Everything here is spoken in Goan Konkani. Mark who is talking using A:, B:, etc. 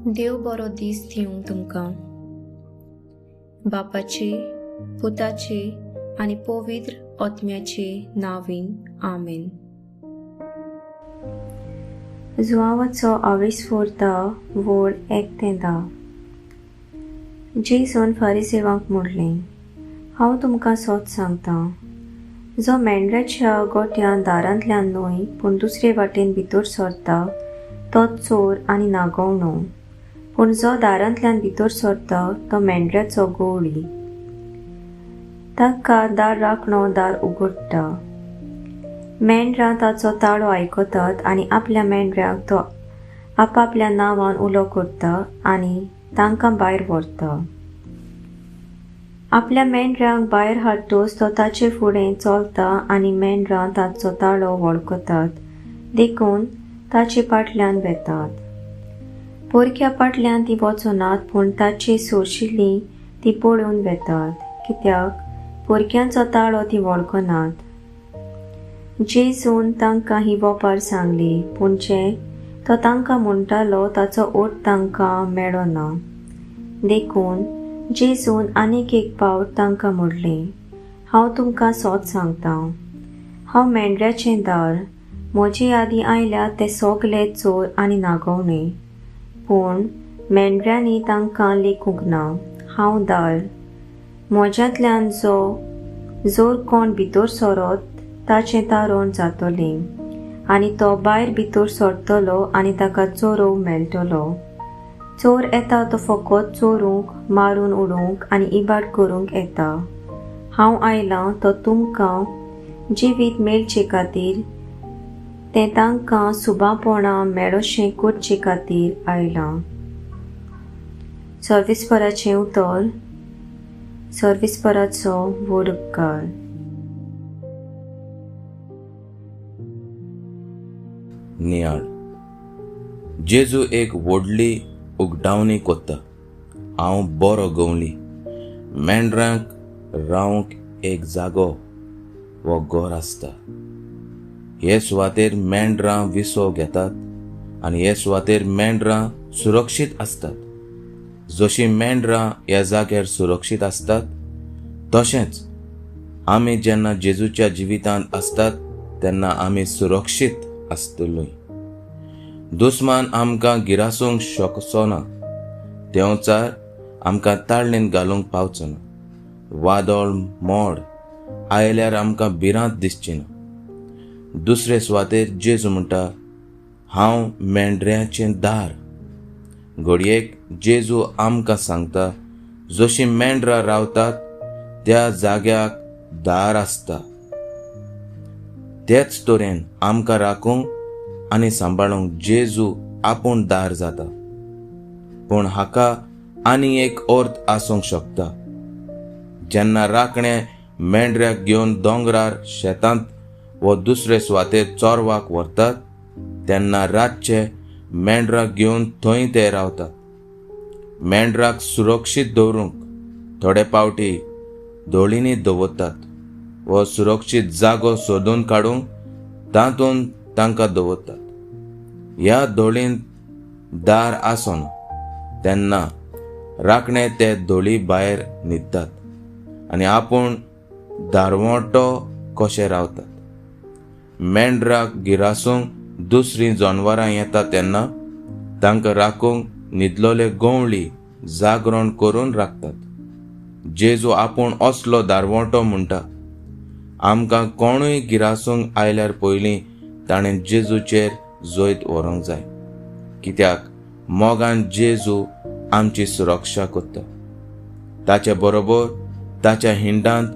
A: देव बरो दीस दिवंक तुमकां. बापाचे, पुताचे आनी पवित्र आत्म्याचे नांवान, आमेन. जुआंवाचो आवेस्फोर्ता वळ 1 ते 10. जेजून फारिसेवांक म्हणलें, हांव तुमकां सत सांगतां, जो मेंढऱ्याच्या गोट्यान दारांतल्यान न्हय पूण दुसरे वाटेन भितर सरता तो चोर आनी नागवणो, पूण जो दारांतल्यान भितर सरता तो मेंढऱ्याचो गवळी. ताका दार राखणो दार उगडटा. मेंढरां ताचो ताळो आयकतात आनी आपल्या मेंढऱ्यांक तो आपापल्या नांवान उलो करता आनी तांकां भायर व्हरता. आपल्या मेंढऱ्यांक भायर हाडटच तो ताचे फुडें चलता आनी मेंढरां ताचो ताळो वळखतात, देखून ताचे फाटल्यान वेतात. पोरक्या फाटल्यान ती वचनात, पूण ताचे सोरशिल्लीं ती पळोवन वेतात, कित्याक पोरक्यांचो ताळो ती वळखनात. जेजून तांकां ही वोपार सांगली, पूण जें तो तांकां म्हणटालो ताचो अर्थ तांकां मेळ्ळो ना. देखून जेजून आनीक एक पावट तांकां म्हणलें, हांव तुमकां सत सांगतां, हांव मेंढऱ्याचें दार. म्हजे आदीं आयल्या ते सगले चोर आनी नागवणे, पूण मेंढऱ्यांनी तांकां लेखूंक ना. हांव दार. म्हज्यांतल्यान जो जर कोण भितर सरत ताचें तारण जातलें आनी तो भायर भितर सरतलो आनी ताका चोरोव मेळटलो. चोर येता तो फकत चोरूंक, मारून उडोवंक आनी इबाड करूंक येता. हांव आयलां तो तुमकां जिवीत मेळचे खातीर, तें तांकां सुबापणां मेळोशें करचे खातीर आयलां. सर्विसपराचें उतर, सर्विसपराचो व्हड उपकार.
B: नियाळ. जेजू एक व्हडली उगडावणी कोत्ता, हांव बरो गवली. मेंढरांक रावंक एक जागो वो घर आसता. हे सुवातेर मेंढरां विसव घेतात आनी हे सुवातेर मेंढरां सुरक्षीत आसतात. जशीं मेंढरां ह्या जाग्यार सुरक्षीत आसतात, तशेंच आमी जेन्ना जेजूच्या जिवितांत आसतात तेन्ना आमी सुरक्षीत आसतली. दुस्मान आमकां गिरासूंक शकचो ना, देंवचार आमकां ताळणेन घालूंक पावचो ना. वादळ मोड आयल्यार आमकां भिरांत दिसची ना. दुसरे सुवातेर जेजू म्हणटा, हांव मेंढऱ्याचें दार. घडयेक जेजू आमकां सांगता, जशीं मेंढरां रावतात त्या जाग्याक दार आसता, तेच तरेन आमकां राखूंक आनी सांबाळूंक जेजू आपूण दार जाता. पूण हाका आनी एक अर्थ आसूंक शकता. जेन्ना राखणे मेंढऱ्याक घेवन दोंगरार, शेतांत वो दुसरे सुवातेर चोरवाक व्हरतात, तेन्ना रातचे मेंढराक घेवन थंय ते रावतात. मेंढराक सुरक्षीत दवरूंक थोडे पावटी दोळींनी दवरतात वो सुरक्षीत जागो सोदून काडूंक तातूंत तांकां दवरतात. ह्या दोळींत दार आसना तेन्ना राखणे ते दोळी भायर न्हिदतात आनी आपूण दारवंटो कशे रावतात. मेंढराक गिरासूंक दुसरीं जनावरां येता तेन्ना तांकां राखूंक न्हिदलोले गवळी जागरण करून राखतात. जेजू आपूण असलो दारवंटो म्हणटा. आमकां कोणूय गिरासूंक आयल्यार पयलीं ताणें जेजूचेर जैत व्हरूंक जाय, कित्याक मोगान जेजू आमची सुरक्षा करता. ताचे बरोबर ताच्या हिंडांत